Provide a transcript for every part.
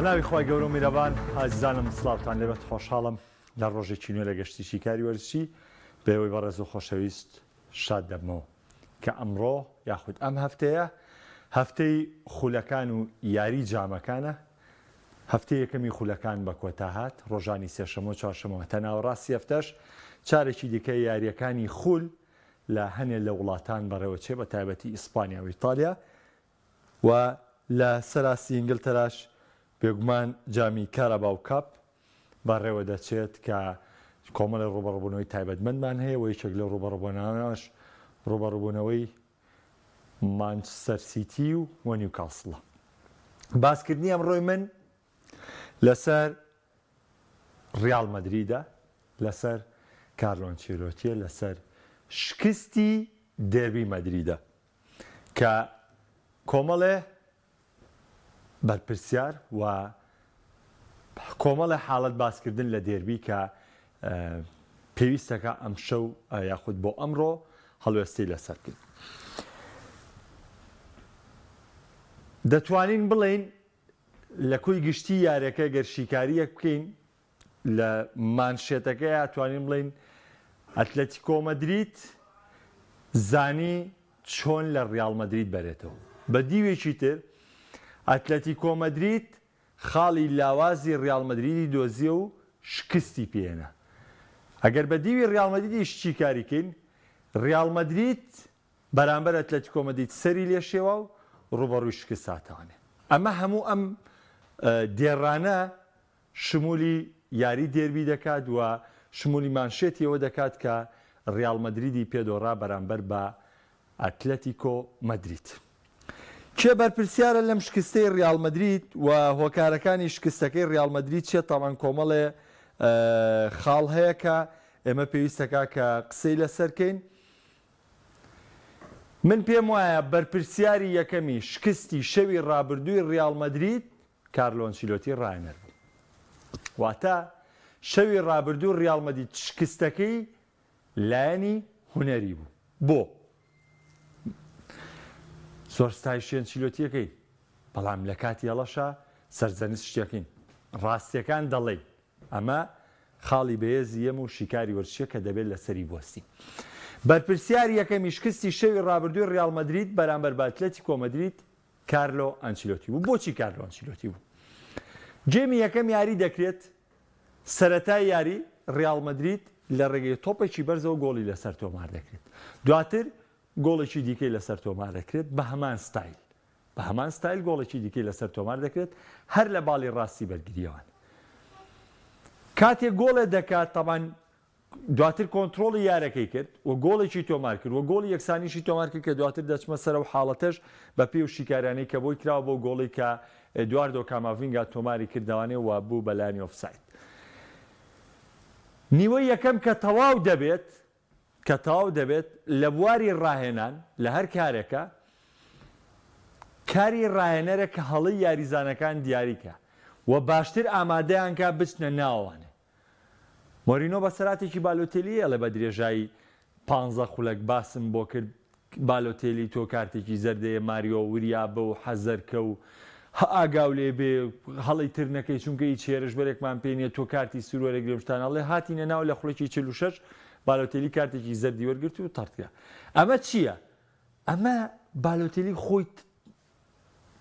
ناوی خوای گەورە و میرەبان ئازیزانم سڵاوتان لێبێت خۆشحاڵم لە ڕۆژێکی نوێ لە گەشتی شیکاری وەرزشی بە ئێوەی بەڕێز و خۆشەویست شاد دەبمەوە کە ئەمڕۆ یاخود ئەم هەفتەیە هەفتەی خولەکان و یاری جامەکانە هەفتەی یەکەمی خولەکان بە کۆتا هات ڕۆژانی سێشەمە و چوارشەمە هەتا ناوەڕاستی هەفتەش چارێکی دیکە یاریەکانی خول لە هەنێ لە وڵاتان بەڕێوەچێ بە تایبەتی ئیسپانیا و ئیتالیا و لە سەراستی ئینگلتەراش بێگومان جامی کاراباو کاپ بەڕێوەدەچێت کە کۆمەڵی ڕووبەڕووبوونەوەی تایبەتمەندمان هەیە و یەکێک لەو ڕووبەڕووبوونەوانەش ڕووبەڕووبوونەوەی مانچستەر سیتی و نیوکاسڵە. باسکردنی ئەمڕۆی من لەسەر ڕیاڵ مەدریدە، لەسەر کارلۆ ئەنچێلۆتییە، لەسەر شکستی دێربی مەدریدە کە کۆمەڵێ بەرپرسیار و کۆمەڵێ حاڵەت باسکردن لە دێربی کە پێویستەکە ئەمشەو یاخود بۆ ئەمڕۆ هەڵوێستی لەسەر بکەین. دەتوانین بڵێین لە کۆی گشتی یاریەکە گەر شیکاریەک بکەین لە مانشێتەکەیا توانین بڵێین ئەتلەتیکۆ مەدرید زانی چۆن لە ڕیاڵ مەدرید بەرێتەوە. بە دیوێکی تر ئەتلەتیکۆ مەدرید خاڵی لاوازی ڕیاڵ مەدریدی دۆزیە و شکستی پێهێنا. ئەگەر بە دیوی ڕیاڵ مەدریدیش شیکاری کەین ڕیاڵ مەدرید بەرامبەر ئەتلەتیکۆ مەدرید سەری لێشێوا و ڕووبەڕووی شکست هاتەوانێ. ئەمە هەموو ئەم دێڕانە شمولی یاری دێربی دەکات و شمولی مانشێتی ئەوە دەکات کە ریاڵ مەدریدی پێدۆڕا بەرامبەر بە ئەتلەتیکۆ مەدرید. کێ بەرپرسیارە لەم شکستەی ریاڵ مەدرید و هۆکارەکانی شکستەکەی ریاڵ مەدرید چیە؟ تاوان کۆمەڵێ خاڵ هەیە کە ئێمە پێویستەکا کە قسەی لەسەر کەین. من پێم وایە بەرپرسیاری یەکەمی شکستی شەوی رابردووی ریاڵ مەدرید کارلۆ ئەنچیلۆتی راهێنەر بوو. واتە شەوی رابردوو ریاڵ مەدید شکستەکەی لایەنی هونەری بوو. بۆ؟ زۆر ستایشی ئەنچیلۆتیەکەین، بەڵام لە کاتی هەڵەشا سەرزەنست شتەکەین. راستیەکان دەڵێین. ئەمە خاڵی بەهێزی ئێمە و شیکاری وەرزشیە کە دەبێت لەسەری بوەستین. بەرپرسیاری یەکەمی شکستی شەوی رابردووی ریاڵ مەدرید بەرامبەر بە ئەتلەتیکۆ مەدرید کارلۆ ئەنچیلۆتی بوو. بۆچی کارلۆ ئەنچیلۆتی بوو؟ گێمی یەکەم یاری دەکرێت، سەرەتای یاری ڕیاڵ مەدرید لە ڕێگەی تۆپێکی بەرزەوە گۆڵی لەسەر تۆمار دەکرێت، دواتر گۆڵێکی دیکەی لەسەر تۆمار دەکرێت بە هەمان ستایل، بە هەمان ستایل گۆڵێکی دیکەی لەسەر تۆمار دەکرێت هەر لە باڵی ڕاستی بەرگرییەوان. کاتێک گۆڵێ دەکات تەبعەن دواتر کۆنترۆڵی یارەکەی کرد و گۆڵێکی تۆمار کرد و گۆڵی یەکسانیشی تۆمار کرد کە دواتر دەچمە سەر ئەو حاڵەتەش بە پێی و شیکاریانەی کە بۆی کراوە بەو گۆڵەی کە ئێدواردۆ کاماڤینگا تۆماری کردەوانێ و بوو بە لانی ئۆفساید. نیوەی یەکەم کە تەواو دەبێت کە تەواو دەبێت لە بواری ڕاهێنان لە هەر کارێکە کاری ڕاهێنەرە کە هەڵەی یاریزانەکان دیاریکا و باشتر ئامادەیان کا بچنە ناوەوانێ مۆرینۆ بەسەراتێکی بالۆتێلی ئەڵێ بە درێژایی پانزە خولەک باسم بۆ کرد بالۆتێلی تۆ کارتێکی زەردەیە ماریۆ وریا بە و حەزەر کە و ئاگاو لێ بێ هەڵەی تر نەکەی چونکە هیچ هێرشبەرێکمان پێ نیە تۆ کارتی سور وەرەگرێ شتان ئەڵێ هاتینە ناو لە خولەکی 46 بالۆتێلی کارتێکی زەردی وەرگرت و تەرد کرا ئەمە چییە ئەمە بالۆتێلی خۆی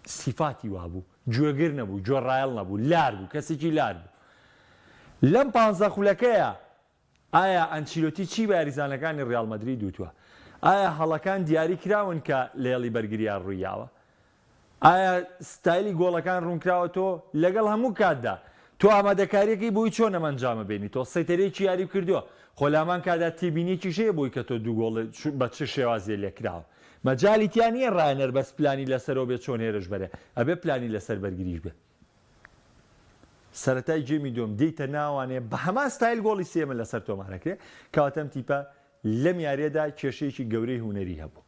سیفاتی وابوو، گوێگر نەبوو، گوێڕایەڵ نەبوو، لار بوو، کەسێکی لار بوو. لەم پانزە خولەکەیا ئایا ئەنچیلۆتی چی بە یاریزانەکانی ریال مەدرید وتووە؟ ئایا هەڵەکان دیاری کراون کە لە هێڵی بەرگرییا روویاوە؟ ئایا ستایلی گۆڵەکان روونکراوەتەوە؟ لەگەڵ هەموو کاتدا تۆ ئامادەکارییەکەی بۆی چۆن ئەم ئەنجامە بێنی؟ تۆ سەیتەرەیەکی یاری کردووە، خۆ لە هەمان کاتدا تێبینییەکیش هەیە بۆی کە تۆ دوو گۆڵ بە چ شێوازێ لێکراوە. مەجالی تیا نیە ڕاهێنەر بەس پلانی لەسەرەوە بێت چۆن هێرش بەرێ ئەبێ پلانی لەسەر بەرگریش بێ سەرەتای گێمی دووەم دێیتە ناوانێ بە هەمان ستایل گۆڵی سێمە لەسەر تۆمارەکرێ کەواتە ئەم تیپە لەم یاریەدا کێشەیەکی گەورەی هونەری هەبوو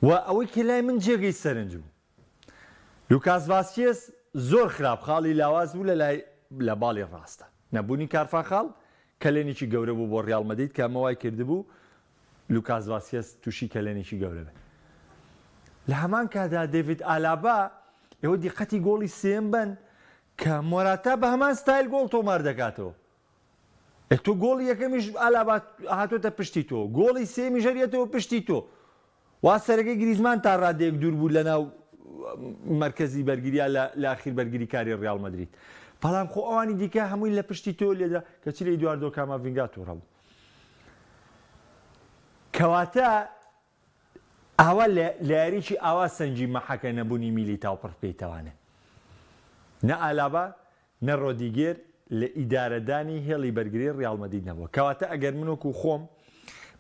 و ئەوەی کە لای من جێگەی سەرنج بوو لوکاس ڤاسکێز زۆر خراپ خاڵی لاواز بوو لە لای لە باڵی ڕاستە نەبوونی کارفاخاڵ کەلێنێکی گەورە بوو بۆ ڕیاڵ مەدرید کە ئەمە وای کردبوو لوکاس ڤاسکێز تووشی کەلێنێکی گەورە بێت. لە هەمان کاتدا دێڤید ئالابا، ئێوە دیقەتی گۆڵی سێیەم بەن. کە مۆراتا بە هەمان ستایل گۆڵ تۆمار دەکاتەوە. ئێ تۆ گۆڵی یەکەمیش ئالابا هاتۆتە پشتی تۆ، گۆڵی سێیەمیش هەر یەتەوە پشتی تۆ. وا سەرەکەی گریزمان تا ڕادەیەک دوور بوو لەناو مەرکەزی بەرگریا لە لە ئەخیر بەرگریکاری ڕیاڵ مەدرید. بەڵام خۆ ئەوانی دیکە هەمووی لە پشتی تۆ لێدرا، کەچی لە ئیدواردۆ کاماڤینگا تووڕە بوو. کەواتە ئاوا لە لە یاریی ئاوا سەنگی مەحەکە نەبوونی میلیتاو پڕ بکەیتەوانێ. نە ئالابا نە رۆدیگێر لە ئیدارەدانی هێڵی بەرگری ریاڵ مەدید نەبووە. کەواتە ئەگەر من وەکو خۆم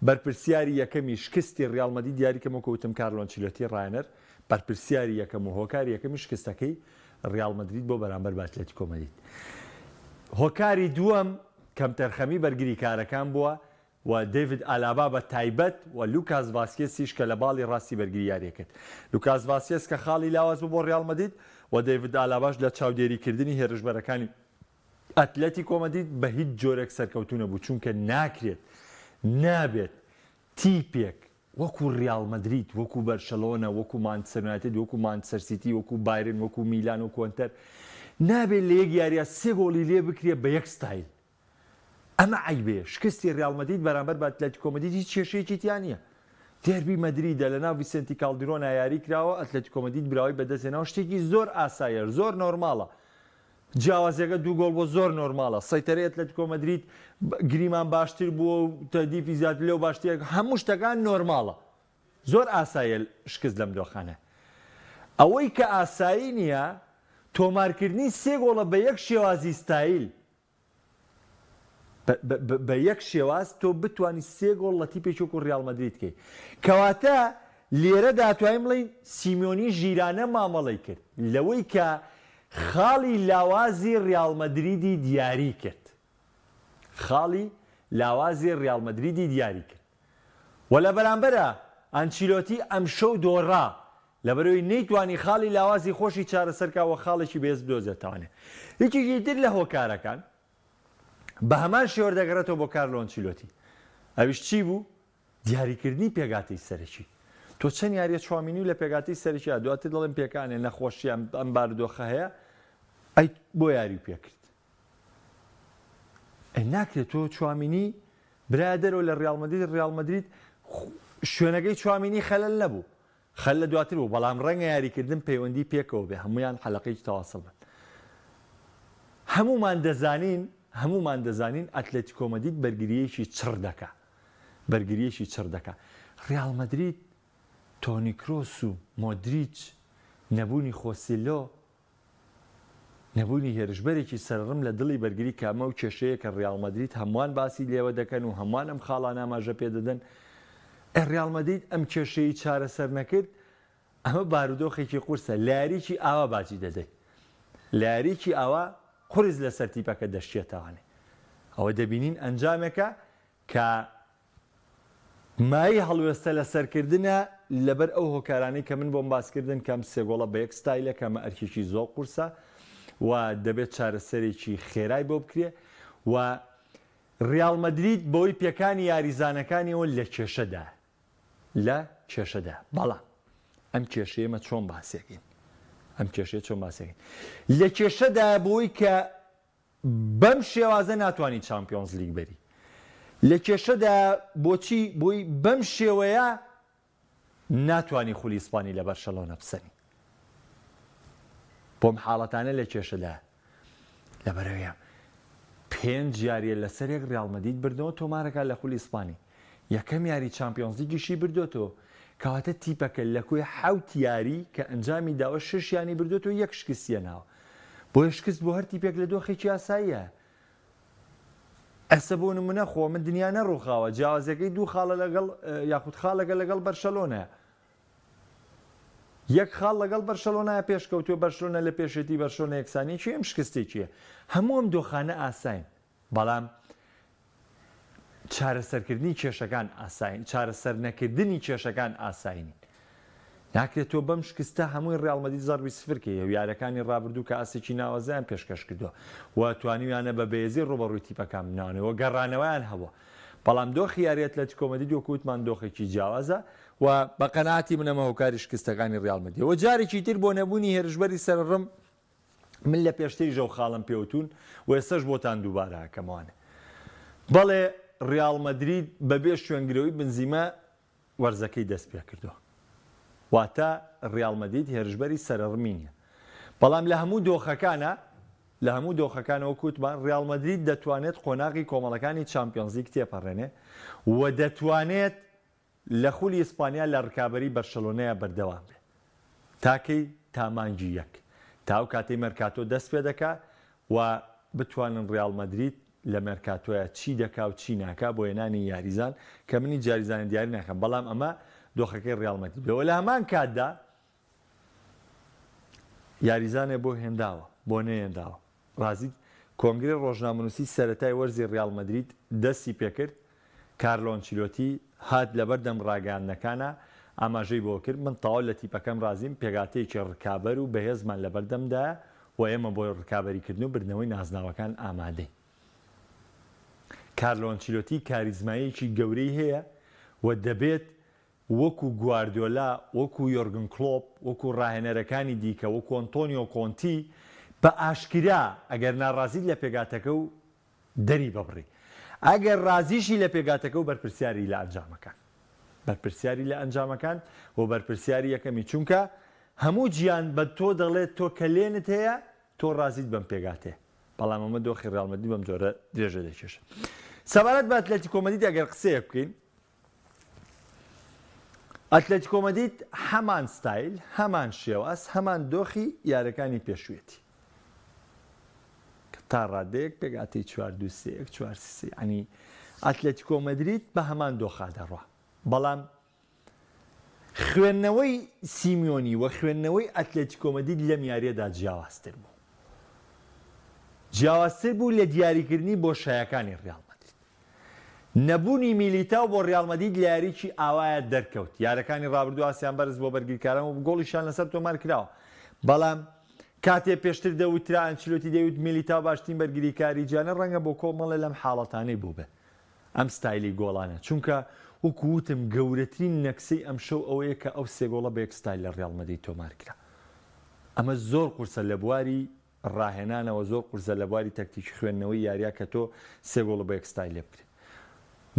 بەرپرسیاری یەکەمی شکستی ریاڵ مەدید دیاری کەم وەکو وتم کارلۆ ئەنچیلۆتی راهێنەر بەرپرسیاری یەکەم و هۆکاری یەکەمی شکستەکەی ریاڵ مەدرید بۆ بەرامبەر بە ئەتلەتیکۆ مەدید. هۆکاری دووەم کەمتەرخەمی بەرگریکارەکان بووە و دەیڤد ئالابا بە تایبەت و لوکاس ڤاسکێسیش کە لە باڵی ڕاستی بەرگری یارییەکرد. لوکاس ڤاسکێس کە خاڵی لاواز بوو بۆ ڕیاڵ مەدید و دەیڤد ئالاباش لە چاودێریکردنی هێرشبەرەکانی ئەتلەتیکۆ مەدید بە هیچ جۆرێک سەرکەوتوو نەبوو، چونکە ناکرێت، نابێت تیپێک وەکو ڕیاڵ مەدرید، وەکو بەرشەلۆنە، وەکو مانچستەر یونایتد، وەکو مانچستەر سیتی، وەکو بایرن، وەکو میلان، وەکو ئەنتەر، نابێت لە یەک یارییا سێ گۆڵی لێ بکرێت بە یەک ستایل. ئەمە عەیبەیە، شکستی ریال مەدرید بەرامبەر بە ئەتلەتیکۆ مەدرید هیچ کێشەیەکی تیا نییە. دێربی مەدریدە، لەناو ڤیسێنتی کاڵدیرۆنا یاری کراوە، ئەتلەتیکۆ مەدرید براوەی بەدەستهێناوە، شتێکی زۆر ئاساییە، زۆر نۆرماڵە. جیاوازییەکە دوو گۆڵ بووە، زۆر نۆرماڵە. سەیتەرەی ئەتلەتیکۆ مەدرید گریمان باشتر بووە و تەهدیفی زیاتر لەو باشترە، هەموو شتەکان نۆرماڵە. زۆر ئاساییە شکست لەم دۆخانە. ئەوەی کە ئاسایی نییە، تۆمارکردنی سێ گۆڵە بە یەک شێوازی ستایل. بە یەک شێواز تۆ بتوانی سێ گۆڵ لە تیپێکی وەکو ریال مەدرید کەی. کەواتە لێرەدا ئەتوانین بڵێین سیمیۆنی ژیرانە مامەڵەی کرد لەوەی کە خاڵی لاوازی ریال مەدریدی دیاری کرد. خاڵی لاوازی ریال مەدریدی دیاری کرد. و لە بەرامبەرا ئەنچیلۆتی ئەمشەو دۆڕا لەبەرئەوەی نەیتوانی خاڵی لاوازی خۆشی چارەسەرکا و خاڵێکی بەهێز بدۆزێتەوانێ. یەکێکی تر لە هۆکارەکان بە هەمان شێوە دەگەڕێتەوە بۆ کارلۆ ئەنچیلۆتی. ئەویش چی بوو؟ دیاریکردنی پێکهاتەی سەرەکی. تۆ چەند یارییە چوامینی و لە پێکهاتەی سەرەکیە دواتر دەڵێن پێکانێ نەخۆشی ئەم بارودۆخە هەیە ئەی بۆ یاریو پێکرد؟ ئەی ناکرێت تۆ چوامینی برایە دەرەوە لە ڕیاڵ مەدرید ڕیاڵ مەدرید شوێنەکەی چوامینی خەلەل نەبوو خەل لە دواتر بوو بەڵام ڕەنگە یاریکردن پەیوەندی پێکەوە بێ هەمویان حەلەقەیەکی تەواسڵ بن هەمومان دەزانین هەمومان دەزانین ئەتلەتیکۆ مەدرید بەرگریەکی چڕ دەکا بەرگریەکی چڕ دەکا ڕیاڵ مەدرید تۆنی کرۆس و مۆدریچ نەبوونی خۆسیلۆ نەبوونی هێرشبەرێکی سەرڕم لە دڵی بەرگری کە ئەمە ئەو کێشەیە کە ڕیاڵ مەدرید هەمووان باسی لێوە دەکەن و هەمووان ئەم خاڵانە ئاماژە پێدەدەن، ئێ ڕیاڵ مەدرید ئەم کێشەیەی چارەسەر نەکرد، ئەمە بارودۆخێکی قورسە، لە یاریی ئاوا باجی دەدەی، لە یاریی ئاوا قورس لەسەر تیپەکە دەشکێتەوانێ، ئەوە دەبینین ئەنجامێکە کە مایەی هەڵوێستە لەسەرکردنە لەبەر ئەو هۆکارانەی کە من بۆم باسکردن کە ئەم سێ گۆڵە بە یەک ستایلە کە ئەمە ئەرکێکی زۆر قورسە و دەبێت چارەسەرێکی خێرای بۆ بکرێ و ریال مەدرید بەوەی پێکانی یاریزانەکانیەوە لە کێشەدا لە کێشەدا بەڵام ئەم کێشەیەمە چۆن باسێکین ئەم کێشەیە چۆن باسێکین لە کێشەدا بۆی کە بەم شێوازە ناتوانی چامپیۆنز لیگ بەری لە کێشەدایە بۆچی بۆی بەم شێوەیە ناتوانی خولی ئیسپانی لە بەرشەلۆنە بسەنی بۆم حاڵەتانە لە کێشەدا لەبەرەوەیە پێنج یاریە لەسەرێک ریال مەدید بردنەوە تۆمارەکە لە خولی ئیسپانی یەکەم یاری چامپیۆنز لیگیشی بردۆتەوە کەواتە تیپەکە لە کۆی حەوت یاری کە ئەنجامی داوە شەشیانی بردۆتەوە یەک شکستی هێناوە بۆیە شکست بۆ هەر تیپێک لە دۆخێکی ئاساییە ئەسە بۆ نمونە خۆ من دنیا نەڕوخاوە جیاوازەکەی دوو خاڵە لەگەڵ یاخود خاڵەکە لەگەڵ بەرشەلۆنە یەک خاڵ لەگەڵ بەرشەلۆنە پێشکەوتووە بەرشلۆنە لە پێشێتی بەرشۆنە یەکسانیەکی ئەم شکستێکیە هەموو ئەم دۆخانە ئاساین بەڵام چارەسەرکردنی کێشەکان ئاسایی چارەسەر نەکردنی کێشەکان ئاسایی نین. ناکرێت تۆ بەم شکستە هەمووی ڕیاڵ مەدرید زەڕبی سفر کەی و یارەکانی ڕابردوو کە ئاستێکی ناوازەیان پێشکەش کردووە و توانیویانە بە بەهێزی ڕووبەڕووی تیپەکان بناونەوە گەڕانەوەیان هەبووە بەڵام دۆخی یاری ئەتلەتیکۆ مەدرید وەکو وتمان دۆخێکی جیاوازە و بە قەناعەتی من ئەمە هۆکاری شکستەکانی ڕیاڵ مەدریدە و جارێکی تر بۆ نەبوونی هێرشبەری سەرڕم. من لە پێشتریش ئەو خاڵەم پێوتوون و ئێستەش بۆتان دووبارە ئەکەمەوانێ. بەڵێ ڕیاڵ مەدرید بەبێ شوێنگرەوەی بنزیمە وەرزەکەی دەست پێکردووە. واتە ڕیاڵ مەدرید هێرشبەری سەرەڕمی نییە. بەڵام لە هەموو دۆخەکانا لە هەموو دۆخەکانە وەک وتمان ڕیاڵ مەدرید دەتوانێت قۆناغی کۆمەڵەکانی چامپیۆنزلیگ تێپەڕێنێ و دەتوانێت لە خولی ئیسپانیا لە رکابەری بەرشەلۆنەیا بەردەوام بێ. تا کەی؟ تا مانگی یەک. تا ئەو کاتەی مێرکاتۆ دەست پێ دەکا و بتوانن ریاڵ مەدرید لە مێرکاتۆیا چی دەکا و چی ناکا بۆ هێنانی یاریزان کە من هیچ یاریزانێ دیاری ناکەم بەڵام ئەمە دۆخەکەی ریاڵ مەدرید بێ و لە هەمان کاتدا یاریزانێ بۆ هێنراوە بۆ نەیەنراوە ڕازیت؟ کۆنگرەی ڕۆژنامەنووسی سەرەتای وەرزی ڕیاڵ مەدرید دەستی پێکرد، کارلۆ ئەنچیلۆتی هات لەبەردەم ڕاگەیاندنەکانا ئاماژەی بەوەکرد، من تەواو لە تیپەکەم ڕازیم، پێکهاتەیەکی ڕکابەر و بەهێزمان لەبەردەمدایە و ئێمە بۆ ڕکابەریکردن و بردنەوەی نازناوەکان ئامادەین. کارلۆ ئەنچیلۆتی کاریزماییەکی گەورەی هەیە و دەبێت وەکو گواردیۆلا، وەکو یۆرگن کلۆپ، وەکو راهێنەرەکانی دیکە، وەکو ئەنتۆنیۆ کۆنتی، بە ئاشکرا ئەگەر ناڕازیت لە پێکهاتەکە و دەری ببڕی. ئەگەر رازیشی لە پێکهاتەکە و بەرپرسیاری لە ئەنجامەکان. بەرپرسیاری لە ئەنجامەکان و بەرپرسیاری یەکەمی. چونکە هەموو جیهان بە تۆ دەڵێت تۆ کەلێنت هەیە، تۆ رازیت بەم پێکهاتەیە. بەڵام ئەمە دۆخی ریال مەدرید بەم جۆرە درێژە دەکێشێت. سەبارەت بە ئەتلەتیکۆ مەدرید ئەگەر قسەیەک بکەین، ئەتلەتیکۆ مەدرید هەمان ستایل، هەمان شێواز، هەمان دۆخی یارەکانی پێشوویەتی. کە تا ڕادەیەک پێکهاتەی 4 2 3 1 4 3 3 یعنی ئەتلەتیکۆ مەدرید بە هەمان دۆخا دەڕوا. بەڵام خوێندنەوەی سیمیۆنی و خوێندنەوەی ئەتلەتیکۆ مەدرید لەم یاریەدا جیاوازتر بوو. جیاوازتر بوو لە دیاریکردنی بۆشایەکانی ڕیاڵ مەدرید. نەبوونی میلیتاو بۆ ریال مەدرید لە یاریی ئاوایا دەرکەوت، یارەکانی رابردوو ئاستیان بەرز بۆ بەرگریکاران و گۆڵیشیان لەسەر تۆمارکراوە، بەڵام کاتێ پێشتر دەوترا ئەنچیلۆتی دەیوت میلیتاو باشترین بەرگریکاری جیهانە رەنگە بۆ کۆمەڵێ لەم حاڵەتانەی بووبێ ئەم ستایلی گۆڵانە، چونکە وەکو وتم گەورەترین نەکسەی ئەمشەو ئەوەیە کە ئەو سێ گۆڵە بە یەک ستایل لە ریال مەدرید تۆمارکرا، ئەمە زۆر قورسە لە بواری ڕاهێنانەوە زۆر قورسە لە بواری تەکتیکی خوێندنەوەی یاریە کە تۆ سێ گۆڵ بە یەک ستایل لێ بکرێ.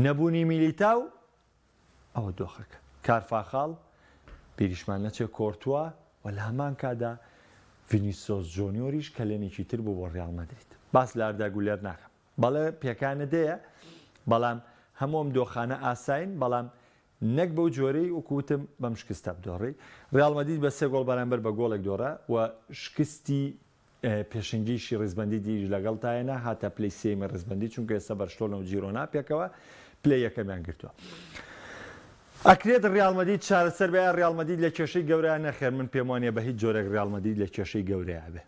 نەبوونی میلیتاو ئەوە دۆخەکە. کارفاخاڵ، بیریشمان نەچێ کۆرتوا و لە هەمان کاتدا ڤینیسۆس جۆنیۆریش کەلێنێکی تر بوو بۆ ڕیاڵ مەدرید. باس لە ئاردا گولەر ناکەم. بەڵێ پێکانت هەیە بەڵام هەموو ئەم دۆخانە ئاسایین بەڵام نەک بەو جۆرەی وەکو وتم بەم شکستە بدۆڕی. ریال مەدرید بە سێ گۆڵ بەرامبەر بە گۆڵێک دۆڕا و شکستی پێشەنگیشی ریزبەندی دیش لەگەڵ تایەنا هاتە پلەی سێیەمی ریزبەندی چونکە ئێستا بەرشلۆنە و جیرۆنا پێکەوە پلەی یەکەمیان گرتووە. ئەکرێت ریال مەدرید چارەسەر بێ ریال مەدرید لە کێشەی گەورەیە نەخێر من پێم وانیە بە هیچ جۆرێک ریال مەدرید لە کێشەی گەورەیە بێ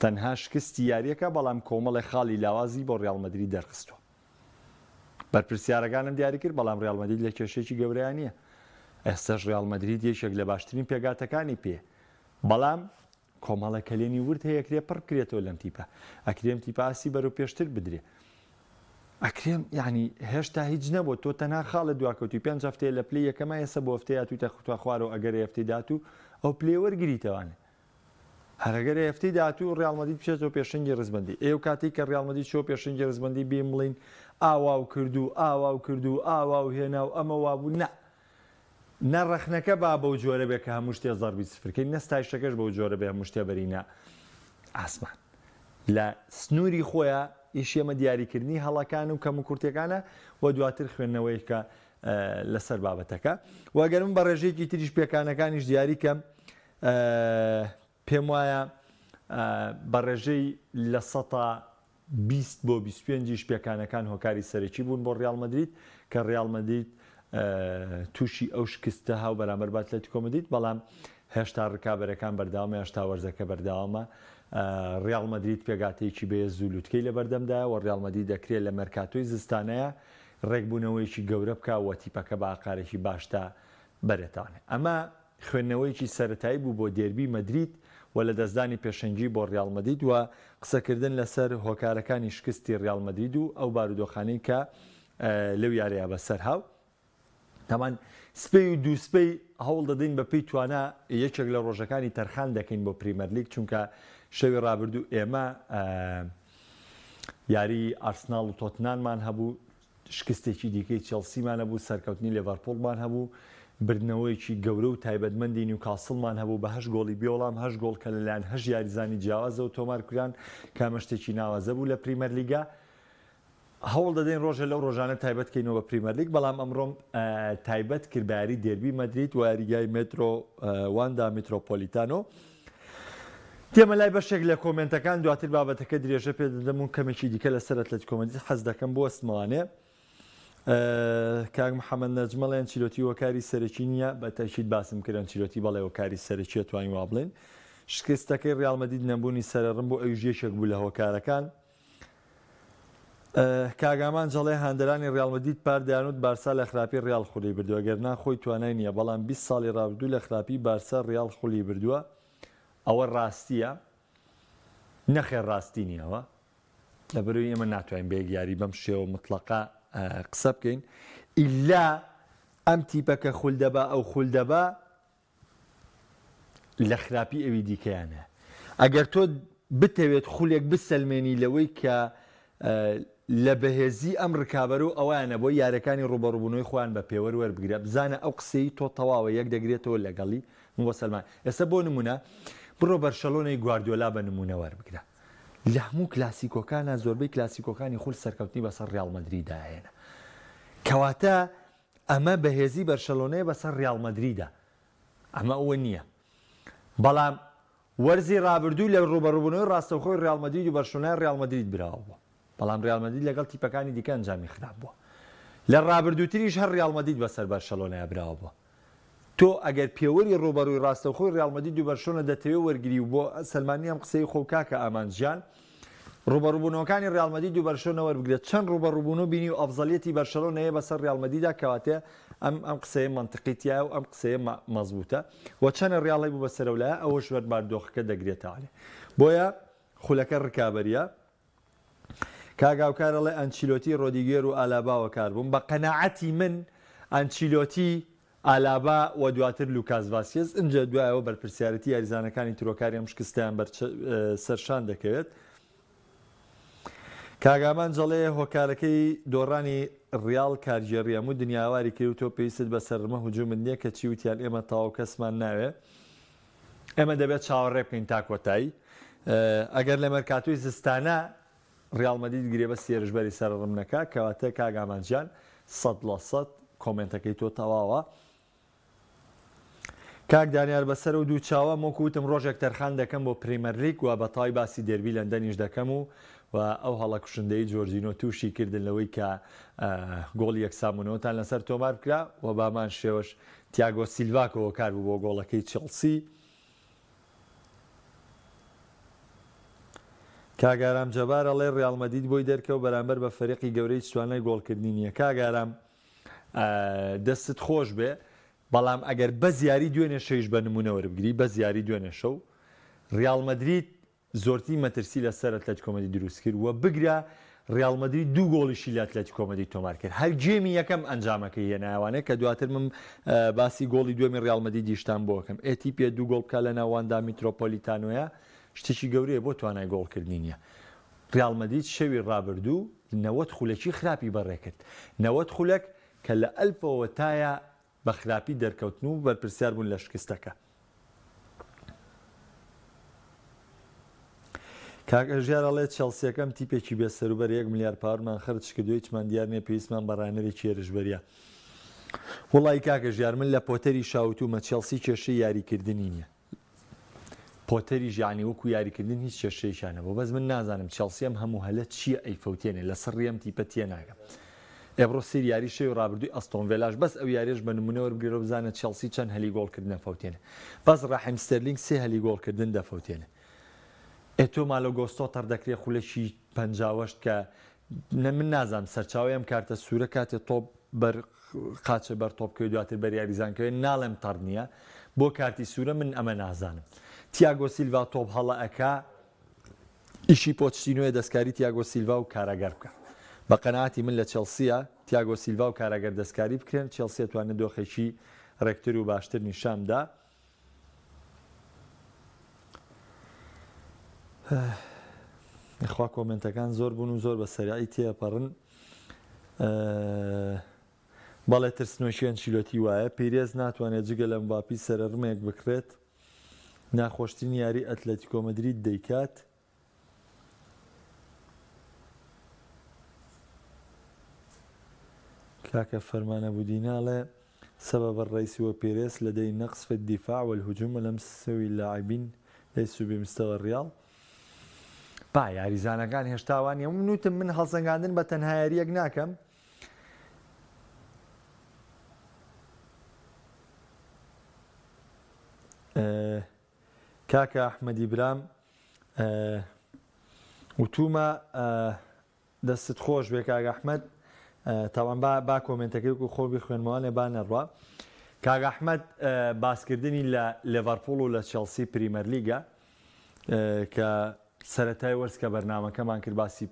تەنها شکستی یاریەکە بەڵام کۆمەڵێ خاڵی لاوازی بۆ ریال مەدرید دەرخستووە. بەرپرسیارەکانم دیاری کرد، بەڵام ریال مەدرید لە کێشەیەکی گەورەیا نییە. ئێستەش ریال مەدرید یەکێک لە باشترین پێکهاتەکانی پێیە. بەڵام کۆمەڵە کەلێنی ورد هەیە ئەکرێ پڕ بکرێتەوە لەم تیپە. ئەکرێ ئەم تیپە ئاستی بەرەو پێشتر بدرێ. ئەکرێ یعنی هێشتا هیچ نەبووە تۆ تەنها خاڵە دواکەوتوی پێنج هەفتەیە لە پلەی یەکەمە ئێستا بۆ هەفتەیە هاتوویتە خوارەوە ئەگەر هەفتەی داهاتوو ئەو پلەیە وەرگریتەوانێ. هەر ئەگەر هەفتەی داهاتوو ڕیاڵ مەدرید بچێتەوە پێشەنگی ڕیزبەندی، ئێ و کاتێک کە ڕیاڵ مەدرید چووە پێشەنگی ڕیزبەندی بێین بڵێین ئاوا و کرد و ئاوا و کرد و ئاوا و هێنا و ئەمە وابوو، نا. نە ڕەخنەکە با بەو جۆرە بێ کە هەموو شتێ زەڕبی سفر کەین، نە ستایشەکەش بەو جۆرە بێ هەموو شتێ بەرینە ئاسمان. لە سنووری خۆیا ئیشی ئێمە دیاریکردنی هەڵەکان و کەموکورتیەکانە و دواتر خوێندنەوەیەکە لەسەر بابەتەکە. و ئەگەر من بە ڕێژەیەکی تریش پێکانەکانیش دیاری کەم، پێم وایە بە ڕێژەی 20% بۆ 25 یش پێکانەکان هۆکاری سەرەکی بوون بۆ ڕیاڵ مەدرید کە ڕیاڵ مەدرید تووشی ئەو شکستە هاو بەرامبەر بە ئەتلەتیکۆ مەدرید بەڵام هێشتا ڕکابەرەکان بەردەوامە هێشتا وەرزەکە بەردەوامە ڕیاڵ مەدرید پێکهاتەیەکی بەهێز و لوتکەی لەبەردەمدایە و ڕیاڵ مەدرید دەکرێت لە مێرکاتۆی زستانەیە ڕێکبوونەوەیەکی گەورە بکا و تیپەکە بە ئاقارێکی باشدا بەرێتەوانێ ئەمە خوێندنەوەیەکی سەرەتایی بوو بۆ دێربی مەدرید و لەدەستدانی پێشەنگی بۆ ریاڵ مەدرید و قسەکردن لەسەر هۆکارەکانی شکستی ریاڵ مەدرید و ئەو بارودۆخانەی کە لەو یارییە بەسەر هاو. تاوان سبەی و دووسبەی هەوڵ دەدەین بەپێی توانا یەکێک لە ڕۆژەکانی تەرخان دەکەین بۆ پریمەرلیگ چونکە شەوی ڕابردوو ئێمە یاری ئارسناڵ و تۆتنانمان هەبوو، شکستێکی دیکەی چێڵسیمان هەبوو، سەرکەوتنی لێڤەرپوڵمان هەبوو، بردنەوەیەکی گەورە و تایبەتمەندی نیوکاسڵمان هەبوو بە هەشت گۆڵی بێوەڵام، هەشت گۆڵ کە لەلایەن هەشت یاریزانی جیاوازەوە تۆمارکران، کە ئەمە شتێکی ناوازە بوو لە پریمەرلیگا. هەوڵ دەدەین ڕۆژێ لەو ڕۆژانە تایبەت کەینەوە بە پریمەرلیگ، بەڵام ئەمڕۆم تایبەت کرد بە یاری دێربی مەدرید و یاریگای مێترۆ واندا میترۆپۆلیتانۆ. دێمە لای بەشێک لە کۆمێنتەکان دواتر بابەتەکە درێژە پێ دەدەم و کەمێکی دیکە لەسەر ئەتلەتیکۆ مەدرید حەز دەکەم بوەستمەوانێ. کاک محەممەد نەجمەڵ ئەنچیلۆتی هۆکاری سەرەکی نییە بە تەکید باسم کرد ئەنچیلۆتی بەڵێ هۆکاری سەرەکیە توانین وا بڵێن شکستەکەی ڕیاڵ مەدرید نەبوونی سەرەڕم بۆ ئەویش یەکێک بوو لە هۆکارەکان. کاک ئامانج ئەڵێ هاندەرانی ڕیاڵ مەدرید پار دەیانوت بارسا لە خراپی ڕیاڵ خولی بردووە گەرنا خۆی توانای نییە بەڵام 20 ساڵی ڕابردوو لە خراپی بارسا ڕیاڵ خولی بردووە ئەوە ڕاستیە؟ نەخێر ڕاستی نییە ئەوە لەبەرەوەی ئێمە ناتوانین بە یەک یاری بەم شێوە مطلقە قسە بکەین ئیلا ئەم تیپە کە خول دەبا ئەو خول دەبا لە خراپی ئەوی دیکەیانە. ئەگەر تۆ بتەوێت خولێک بسەلمێنی لەوەی کە لە بەهێزی ئەم ڕکابەرە و ئەویانە بۆ یارەکانی ڕووبەڕووبوونەوەی خۆیان بە پێوەر وەربگرە بزانە ئەو قسەی تۆ تەواوە یەک دەگرێتەوە لەگەڵی من بۆ سەلمان ئێستا بۆ نمونە بڕۆ بەرشەلۆنەی گواردیۆلا بە نمونە وەربگرە لە هەموو کلاسیکۆکانە زۆربەی کلاسیکۆکانی خول سەرکەوتنی بەسەر ڕیاڵ مەدریدا هێنا کەواتە ئەمە بەهێزی بەرشەلۆنەیە بەسەر ڕیاڵ مەدریدا، ئەمە ئەوە نییە، بەڵام وەرزی رابردوو لە رووبەڕووبوونەوەی راستەوخۆی ریاڵ مەدرید و بەرشلۆنای ریاڵ مەدرید براوە بووە، بەڵام ریاڵ مەدرید لەگەڵ تیپەکانی دیکە ئەنجامی خراپ بووە. لە رابردووتریش هەر ریاڵ مەدرید بەسەر بەرشەلۆنەیا براوە بووە. تۆ ئەگەر پێوەری رووبەڕووی راستەوخۆی ریاڵ مەدرید و بەرشلۆنە دەتەوێ وەرگری و بۆ سەلماندنی ئەم قسەی خۆو کاکە ئامانج گیان ڕووبەڕووبوونەوەکانی ڕیاڵ مەدرید و بەرشلۆنە وەربگرێت، چەند ڕووبەڕووبوونەوە بینی و ئەفزەلیەتی بەرشەلۆنە هەیە بەسەر ڕیاڵ مەدریدا کەواتە ئەم ئەم قسەیە مەنتقی تیایە و ئەم قسەیە مەزبووتە و چەنە ڕیاڵ هەیبوو بە سەرەولایە ئەوەش وەر باردۆخەکە دەگرێتەوانێ بۆیە خولەکە ڕکابەریە. کاک هاوکار ئەڵێ ئەنچیلۆتی، ڕۆدیگێر و ئالابا وەکار بوون، بە قەناعەتی من ئەنچیلۆتی ئالابا و دواتر لوکاس ڤاسکێز، ئینجا دوایەوە بەرپرسیارێتی یاریزانەکانی ترۆکاری ئەم شکستەیان بەر سەرشان دەکەوێت. کاک ئامانج ئەڵێ هۆکارەکەی دۆڕانی ڕیاڵ کارگێڕیە هەموو دنیا هاواری کرد و تۆ پێویستت بە سەرڕمە هجومت نیە کەچی وتیان ئێمە تەواو کەسمان ناوێ ئێمە دەبێت چاوەڕێ بکەین تا کۆتایی ئەگەر لە مەرکاتۆی زستانە ڕیاڵ مەدرید گرێبەستی هێرشبەری سەرڕم نەکا کەواتە کاک ئامانج گیان 100% کۆمێنتەکەی تۆ تەواوە. کاک دانیار بەسەر و دوو چاوە وەکو وتم ڕۆژێک تەرخان دەکەم بۆ پریمەرلیگ و بە تەواوی باسی دێربی لەندەنیش دەکەم و و ئەو هەڵە کوشندەی جۆرجینۆ تووشی کردن لەوەی کە گۆڵی یەکسانبوونەوەتان لەسەر تۆمار بکرا و بامان شێوەش تیاگۆ سیلڤا کە هۆکار بوو بۆ گۆڵەکەی چێڵسی. کاک ئارام جەبار ئەڵێ ڕیاڵ مەدرید بۆی دەرکەوت بەرامبەر بە فەریقی گەورە هیچ توانای گۆڵکردنی نییە. کاک ئارام دەستت خۆش بێ بەڵام ئەگەر بەس یاری دوێنێ شەویش بە نمونە وەربگری بەس یاری دوێنێ شەو ڕیاڵ مەدرید زۆرترین مەترسی لەسەر ئەتلەتیکۆ مەدرید دروست کرد و بگرە ڕیاڵ مەدرید دوو گۆڵیشی لە ئەتلەتیکۆ مەدرید تۆمار کرد هەر گێمی یەکەم ئەنجامەکەی هێنایەوانێ کە دواتر من باسی گۆڵی دووەمی ڕیاڵ مەدریدیشتان بۆ ئەکەم ئێ تیپێ دوو گۆڵ بکا لە ناو واندا میترۆپۆلیتانۆیە شتێکی گەورەیە بۆ توانای گۆڵکردنی نییە ڕیاڵ مەدرید شەوی ڕابردوو 90 خولەکی خراپی بەڕێکرد 90 خولەک کە لە ئەلفەوە تایە بە خراپی دەرکەوتن و بەرپرسیار بوون لە شکستەکە. کاک هەژیار ئەڵێ چێڵسیەکەم تیپێکی بێ سەروبەرە یەک ملیار پارمان خەرج کردوە هیچمان دیار نیە پێویستمان بە ڕاهێنەرێکی هێرشبەریە وەڵایی کاک هەژیار من لە پۆتەری شاوتومە چێڵسی کێشەی یاریکردنی نیە پۆتەریش یانی وەکو یاریکردن هیچ کێشەیەکیان نەبوو بەس من نازانم چێڵسی ئەم هەموو هەلە چییە ئەیفەوتێنێ لە سڕی ئەم تیپە تێناگەم ئێ بڕۆ سەیری یاری شەوی ڕابردووی ئەستۆن ڤێلاش بەس ئەو یاریەش بە نمونە وەربگرەوە بزانە چێڵسی چەند هەلی گۆڵکردن ئەفەوتێنێ بەس ڕەحیم ستێرلینگ سێ هەلی گۆڵکردن دەفەوتێنێ ئێ تۆ مالۆ گۆستۆ تەڕ دەکرێ خولەکی 58 کە من نازانم سەرچاوەی ئەم کارتە سوورە کاتێ تۆپ بەر قاچە بەر تۆپ کەوێ دواتر بەر یاریزان کەوێ ناڵێم تەڕ نییە بۆ کارتی سوورە من ئەمە نازانم تیاگۆ سیلڤا تۆپ هەڵە ئەکا ئیشی پۆچتینۆیە دەستکاری تیاگۆ سیلڤا و کاراگەر بکا بە قەناعەتی من لە چێڵسیە تیاگۆ سیلڤا و کاراگەر دەستکاری بکرێن چێڵسی ئەتوانێت دۆخێکی ڕێکتر و باشتر نیشان بدا. خوا کۆمێنتەکان زۆر بوون و زۆر بە سەرعی تێپەڕن. بەڵێ ترسنۆکی ئەنچیلۆتی وایە. پیرێز ناتوانێت جگە لە مباپی سەرەڕمێک بکڕێت. ناخۆشترین یاری ئەتلەتیکۆ مەدرید دەیکات. کاکە فەرمان ئەبودینا ئەڵێ سبب الرئيسي هو بيريز لديه نقص في الدفاع والهجوم ولم سوي اللاعبين ليسوا بمستوى الريال با یاریزانەکان هێشتا وانە من وتم من هەڵسەنگاندن بە تەنها یاریەک ناکەم کاکە ئەحمەدی برام وتومە دەستت خۆش بێ کاک ئەحمەد تاوان با با کۆمێنتەکەی وەکو خۆ بخوێنمەوانێ با نەڕوا کاک ئەحمەد باسکردنی لە لێڤەرپوڵ و لە چێڵسی پریمەرلیگە کە سەرەتای وەرز کە بەرنمەکەمان کرد باسی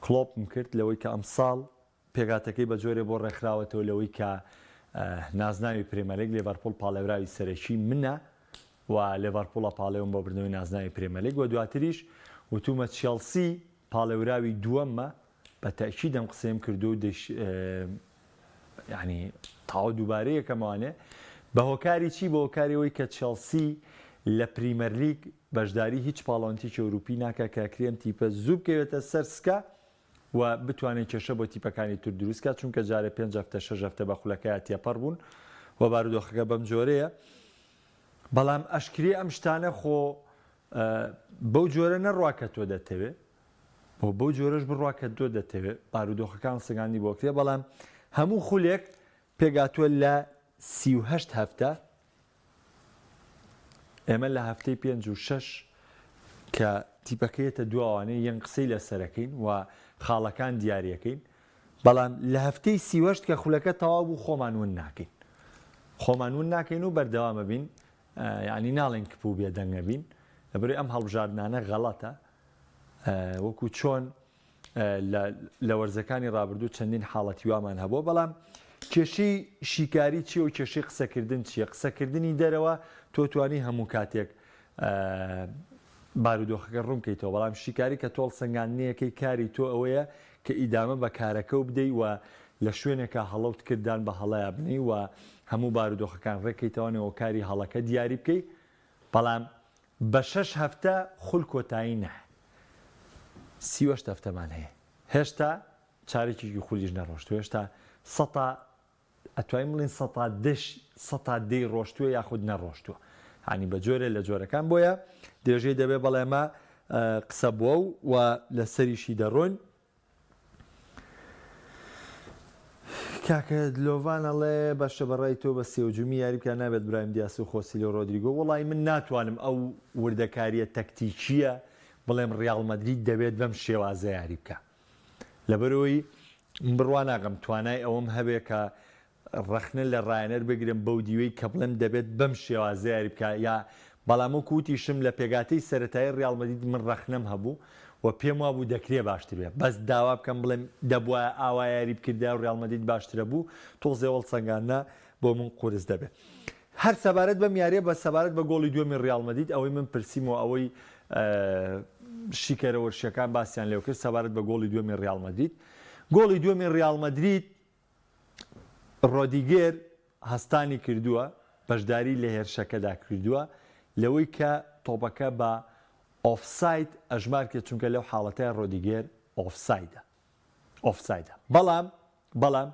کلۆپم کرد لەوەی کە ئەمساڵ پێکهاتەکەی بە جۆرێ بۆ ڕێکخراوەتەوە لەوەی کە نازناوی پرێمەرلیگ لێڤەرپوڵ پاڵێوراوی سەرەکی منە و لێڤەرپوڵە پاڵێوم بۆ بردنەوەی نازناوی پرێمەرلیگ و دواتریش وتومە چێڵسی پاڵێوراوی دووەمە بە تەئکید ئەم قسەیەم کردو و دەش یعنی تاو دووبارە یەکەمەوانێ بە هۆکاری چی بە هۆکاری ئەوەی کە چێڵسی لە پریمەرلیگ بەشداری هیچ پاڵەوانتیکی ئەوروپی ناکە کە ئەکرێ ئەم تیپە زوو بکەوێتە سەر سکە و بتوانێت کێشە بۆ تیپەکانی تر دروست کات، چونکە جارێ پێنج هەفتە شەش هەفتە بە خولەکەیا تێپەڕ بوون و بارودۆخەکە بەم جۆرەیە، بەڵام ئەشکرێ ئەم شتانە خۆ بەو جۆرە نەڕوا کە تۆ دەتەوێ بۆ بەو جۆرەش بڕوا کە تۆ دەتەوێ بارودۆخەکان سەگاندی بۆ کرێ، بەڵام هەموو خولێک پێکهاتووە لە 38 هەفتە ئێمە لە هەفتەی پێنج و شەش کە تیپەکە یەتە دواوانێ یەن قسەی لەسەرەکەین و خاڵەکان دیاریەکەین بەڵام لە هەفتەی سیوەشت کە خولەکە تەواو بوو خۆمان ون ناکەین خۆمان ون ناکەین و بەردەوامە بین یعنی ناڵێن کپ و بێدەنگە بین لەبەری ئەم هەڵبژاردنانە غەڵەتە وەکو چۆن لە وەرزەکانی ڕابردوو چەندین حاڵەتی وامان هەبووە، بەڵام کێشەی شیکاری چییە و کێشەی قسەکردن چییە؟ قسەکردنی دەرەوە تۆ توانی هەموو کاتێک بارودۆخەکە ڕوون بکەیتەوە، بەڵام شیکاری کە تۆ هەڵسەنگاندنەکەی کاری تۆ ئەوەیە کە ئیدامە بە کارەکە و بدەی و لە شوێنێکا هەڵەوت کرد دان بە هەڵەیا بنێی و هەموو بارودۆخەکان ڕێککەیتەوە کاری هەڵەکە دیاری بکەی، بەڵام بە شەش هەفتە خول کۆتایی نایە 38 هەفتەمان هەیە هێشتا چارەکێکی خولیش نەڕۆشتوە هێشتا سەتا ئەتوانین بڵێین سەتا دەش سەتا دەی ڕۆشتووە یاخود نەڕۆشتووە هانی بە جۆرێ لە جۆرەکان بۆیە درێژەی دەبێ بەڵێ ئەمە قسە بووە و لەسەریشی دەڕۆین کاکە دلۆڤان ئەڵێ باشە بەڕای تۆ بە سێوجومی یاری بکە نابێت برایم دیاس و خۆسیلۆ ڕۆدریگۆ وەڵی من ناتوانم ئەو وردەکاریە تەکتیکیە بڵێم ڕیاڵ مەدرید دەبێت بەم شێوازە یاری بکە لەبەرەوەی بڕوا ناکەم توانای ئەوەم هەبێ کە ڕەخنە لە ڕایەنەر بگرم بەو دیوەی کە بڵێم دەبێت بەم شێوازە یاری بکا یا بەڵام وەکو وتیشم لە پێکهاتەی سەرەتایی ڕیاڵ مەدرید من ڕەخنەم هەبوو و پێم وابوو دەکرێ باشتر بێ بەس داوا بکەم بڵێم دەبوایە ئاوا یاری بکردایە و ڕیاڵ مەدرید باشترە بوو تۆزێ هەڵسەنگاندنە بۆ من قورس دەبێ هەر سەبارەت بەم یاریە بە سەبارەت بە گۆڵی دووەمی ڕیاڵ مەدرید ئەوەی من پرسیم و ئەوەی شیکەرە وەرشیەکان باسیان لێو کرد سەبارەت بە گۆڵی دووەمی ڕیاڵ مەدرید گۆڵی دووەمی ڕیاڵ مەدرید ڕۆدیگێر هەستانی کردووە، بەشداری لە هێرشەکەدا کردووە، لەوەی کە تۆپەکە بە ئۆفساید ئەژمار کرد، چونکە لەو حاڵەتەیا ڕۆدیگێر ئۆفسایدە ئۆفسایدە. بەڵام بەڵام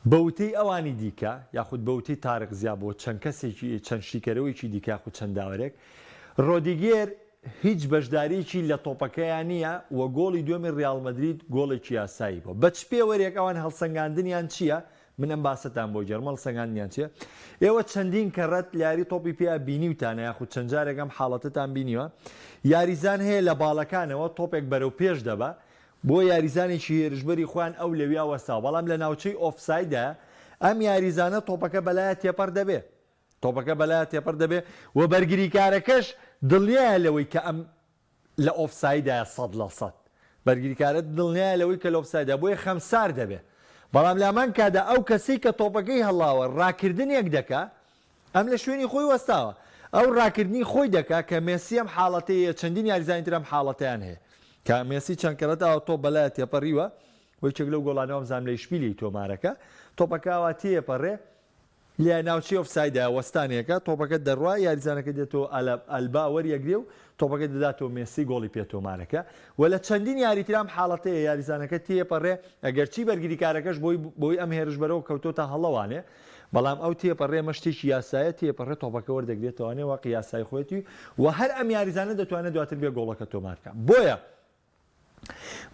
بە وتەی ئەوانی دیکە یاخود بە وتەی تارق زیاب و چەند کەسێکی چەند شیکەرەوەیەکی دیکە یاخود چەند داوەرێک، ڕۆدیگێر هیچ بەشدارییەکی لە تۆپەکەیا نییە و گۆڵی دووەمی ریاڵ مەدرید گۆڵێکی یاسایی بووە. بە چ پێوەرێک ئەوان هەڵسەنگاندنیان چییە؟ من ئەم باسەتان بۆ گێڕم هەڵسەنگاندنیان چییە؟ ئێوە چەندین کەڕەت لە یاری تۆپی پێیا بینیوتانە یاخود چەند جارێک ئەم حاڵەتەتان بینیوە یاریزان هەیە لە باڵەکانەوە تۆپێک بەرەو پێش دەبا بۆ یاریزانێکی هێرشبەری خۆیان ئەو لەویا وەستاوە بەڵام لە ناوچەی ئۆفسایدە ئەم یاریزانە تۆپەکە بەلایە تێپەڕ دەبێ تۆپەکە بەلایا تێپەڕ دەبێ و بەرگریکارەکەش دڵنیایە لەوەی کە ئەم لە ئۆفسایدایە 100% بەرگریکارە دڵنیایە لەوەی کە لە ئۆفسایدا بۆیە خەمسار دەبێ بەڵام لامان کادا ئەو کەسەی کە تۆپەکەی هەڵاوە ڕاکردنێک دەکا ئەم لە شوێنی خۆی وەستاوە. ئەو ڕاکردنی خۆی دەکا کە مێسی ئەم حاڵەتەی هەیە چەندین یاریزانی تر ئەم حاڵەتەیان هەیە کە مێسی چەند کەڕەت ئاوا تۆپ بەلایە تێپەڕیوە و یەکێک لەو گۆڵانە وامزانم لە ئیشبیلیەی تۆمارەکە تۆپەکە ئاوا تێپەڕێ لە ناوچەی ئۆفسایدا وەستانێکە، تۆپەکە دەڕوا، یاریزانەکە دێتەوە ئەلبا وەریەگرێ و تۆپەکە دەداتەوە مێسی گۆڵی پێ تۆمارەکە و لە چەندین یاری تر ئەم حاڵەتەیە یاریزانەکە تێپەڕێ ئەگەرچی بەرگریکارەکەش بۆی بۆی ئەم هێرشبەرەوە کەوتۆتە هەڵەوانێ بەڵام ئەو تێپەڕێ ئەمە شتێکی یاسایە تێپەڕێ تۆپەکە وەردەگرێتەوانێ واقی یاسایی خۆیەتی و هەر ئەم یاریزانە دەتوانێت دواتر بێ گۆڵەکە تۆمار بکا بۆیە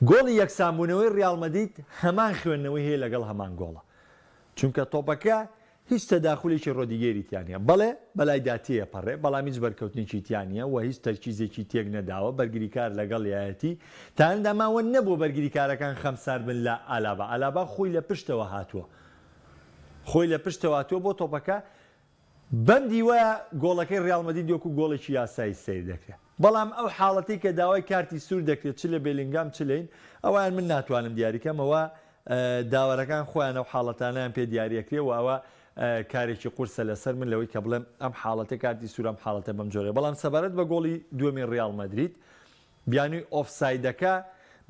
گۆڵی یەکسانبوونەوەی ریال مەدرید هەمان خوێندنەوەی هەیە لەگەڵ هەمان گۆڵە، چونکە تۆپەکە هیچ تەداخولێکی رۆدیگێری تیا نییە، بەڵێ بەلایدا تێیەپەڕێ، بەڵام هیچ بەرکەوتنێکی تیا نییە و هیچ تەرکیزێکی تێک نەداوە، بەرگریکار لەگەڵیایەتی، تەنانەت ئەمە نەبووە بەرگریکارەکان خەمسارد بن لە ئالابا، ئالابا خۆی لە پشتەوە هاتووە خۆی لە پشتەوە هاتووە بۆ تۆپەکە، بەم دیوە گۆڵەکەی ریال مەدرید وەکو گۆڵێکی یاسایی سەیر دەکرێت، بەڵام ئەو حاڵەتەی کە داوای کارتی سوور دەکرێت چ لە بێلینگام چ لەین، ئەوەیان من ناتوانم دیاریکەم، ئەوە داوەرەکان خۆیان ئەو حاڵەتانەیان پێ دیاریەکرێ و ئەوە کارێکی قورسە لەسەر من لەوەی کە بڵێم ئەم حاڵەتە کارتی سوور ئەم حاڵەتە بەم جۆرەیە، بەڵام سەبارەت بە گۆڵی دووەمی ریال مەدرید بیانووی ئۆفسایدەکە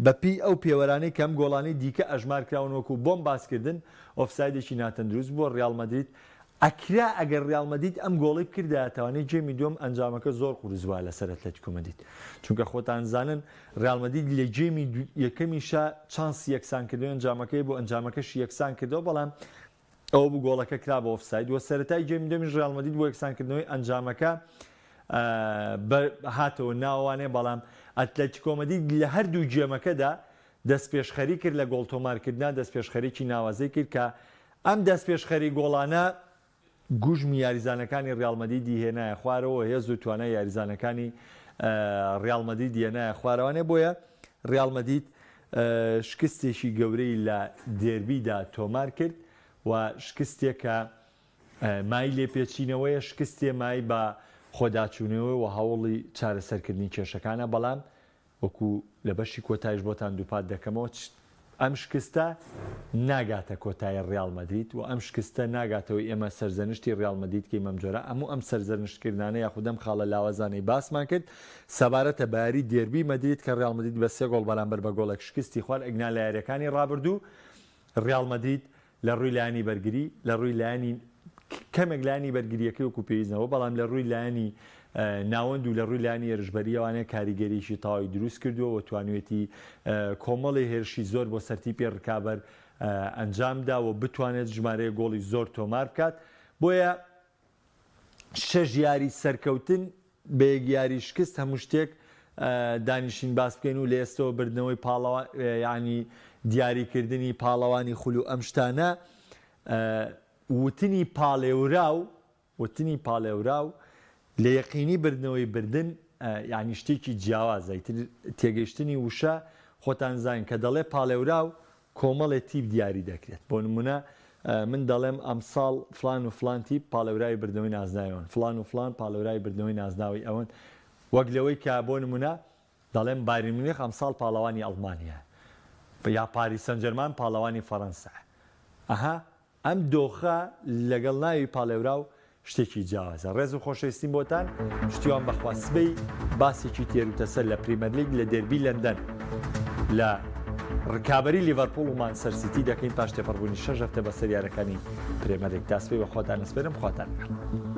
بەپێی ئەو پێوەرانەی کە ئەم گۆڵانەی دیکە ئەژمارکراون وەکو بۆم باسکردن ئۆفسایدێکی ناتەندروست بووە ریاڵ مەدرید ئەکرا ئەگەر ریاڵ مەدرید ئەم گۆڵەی بکردایە تاوانەی گێمی دووەم ئەنجامەکە زۆر قورس بوایە لەسەر ئەتلەتیکۆ مەدرید چونکە خۆتان زانن ریاڵ مەدرید لە گێمی یەکەمیشا چانسی یەکسانکردنەوەی ئەنجامەکەی بۆ ئەنجامەکەشی یەکسان کردەوە بەڵام ئەوە بوو گۆڵەکە کرا بە ئۆفساید و سەرەتای گێمی دووەمیش ریال مەدرید بۆ یەکسانکردنەوەی ئەنجامەکە هاتەوە ناوانێ بەڵام ئەتلەتیکۆ مەدرید لە هەردوو گێمەکەدا دەستپێشخەری کرد لە گۆڵ تۆمارکردنا دەستپێشخەرێکی ناوازەی کرد کە ئەم دەستپێشخەری گۆڵانە گوژمی یاریزانەکانی ریال مەدریدی هێنایە خوارەوە هێز و توانای یاریزانەکانی ریال مەدریدی هێنایە خوارەوانێ بۆیە ریال مەدرید شکستێکی گەورەی لە دێربیدا تۆمار کرد و شکستێک کە مای لێپێچینەوەیە، شکستێ مای بە خۆداچوونەوە و هەوڵی چارەسەرکردنی کێشەکانە، بەڵام وەکو لە بەشی کۆتایش بۆتان دووپات دەکەمەوە ئەم شکستە ناگاتە کۆتایی ڕیاڵ مەدرید و ئەم شکستە ناگاتەوەی ئێمە سەرزەنشتی ڕیاڵ مەدرید کەین بەم جۆرە ئەموو ئەم سەرزەنشتکردنانە یاخود ئەم خاڵە لاوازانەی باسمان کرد سەبارەتە بە یاری دێربی مەدرید کە ڕیاڵ مەدرید بە سێ گۆڵ بەرامبەر بە گۆڵێک شکستی خوارد ئەگنا لە یاریەکانی ڕابردوو ڕیاڵ مەدرید لە ڕووی لایەنی بەرگری، لە ڕووی لایەنی کەمێک لایەنی بەرگرییەکەی وەکو پێویست نەبوو، بەڵام لە ڕووی لایەنی ناوەند و لە ڕووی لایەنی هێرشبەرییەوانە کاریگەریی تەواوی دروست کردووە و توانیویەتی کۆمەڵی هێرشی زۆر بۆ سەر تیپی ڕکابەر ئەنجام دا و بتوانێت ژمارەیەک گۆڵی زۆر تۆمار بکات. بۆیە شەش یاری سەرکەوتن بە یەک یاری شکست هەموو شتێک دانیشین باس بکەین و لە ئێستەوە بردنەوەی پاڵەوان یانی دیاریکردنی پاڵەوانی خول و ئەم شتانە وتنی پاڵێوراو وتنی پاڵێوراو لە یەقینی بردنەوەی بردن یانی شتێکی جیاوازە ئیتر تێگەیشتنی وشە خۆتان زانین کە دەڵێ پاڵێوراو کۆمەڵێ تیپ دیاری دەکرێت بۆ نمونە من دەڵێم ئەمساڵ فلان و فلان تیپ پاڵێوراوی بردنەوەی نازناوی ئەوەن فلان و فلان پاڵێوراوی بردنەوەی نازناوی ئەوەن وەک لەوەی کە بۆ نمونە دەڵێم بایرن میونخ ئەمساڵ پاڵەوانی ئەڵمانیایە یا پاریس سەنجەرمان پاڵەوانی فەرەنسایە ئەها ئەم دۆخە لەگەڵ ناوی پاڵێوراو شتێکی جیاوازە. ڕێز و خۆشەویستیم بۆتان، پشتیوان بەخوا سبەی باسێکی تێروتەسەل لە پریمەرلیگ لە دێربی لەندەن لە ڕکابەری لیڤەرپوڵ و مانچستەر سیتی دەکەین پاش تێپەڕبوونی شەش هەفتە بەسەر یارەکانی پرێمەرلیگ. تا سبەی بە خواتان ئەسپێرم، خواتان لەگەڵ.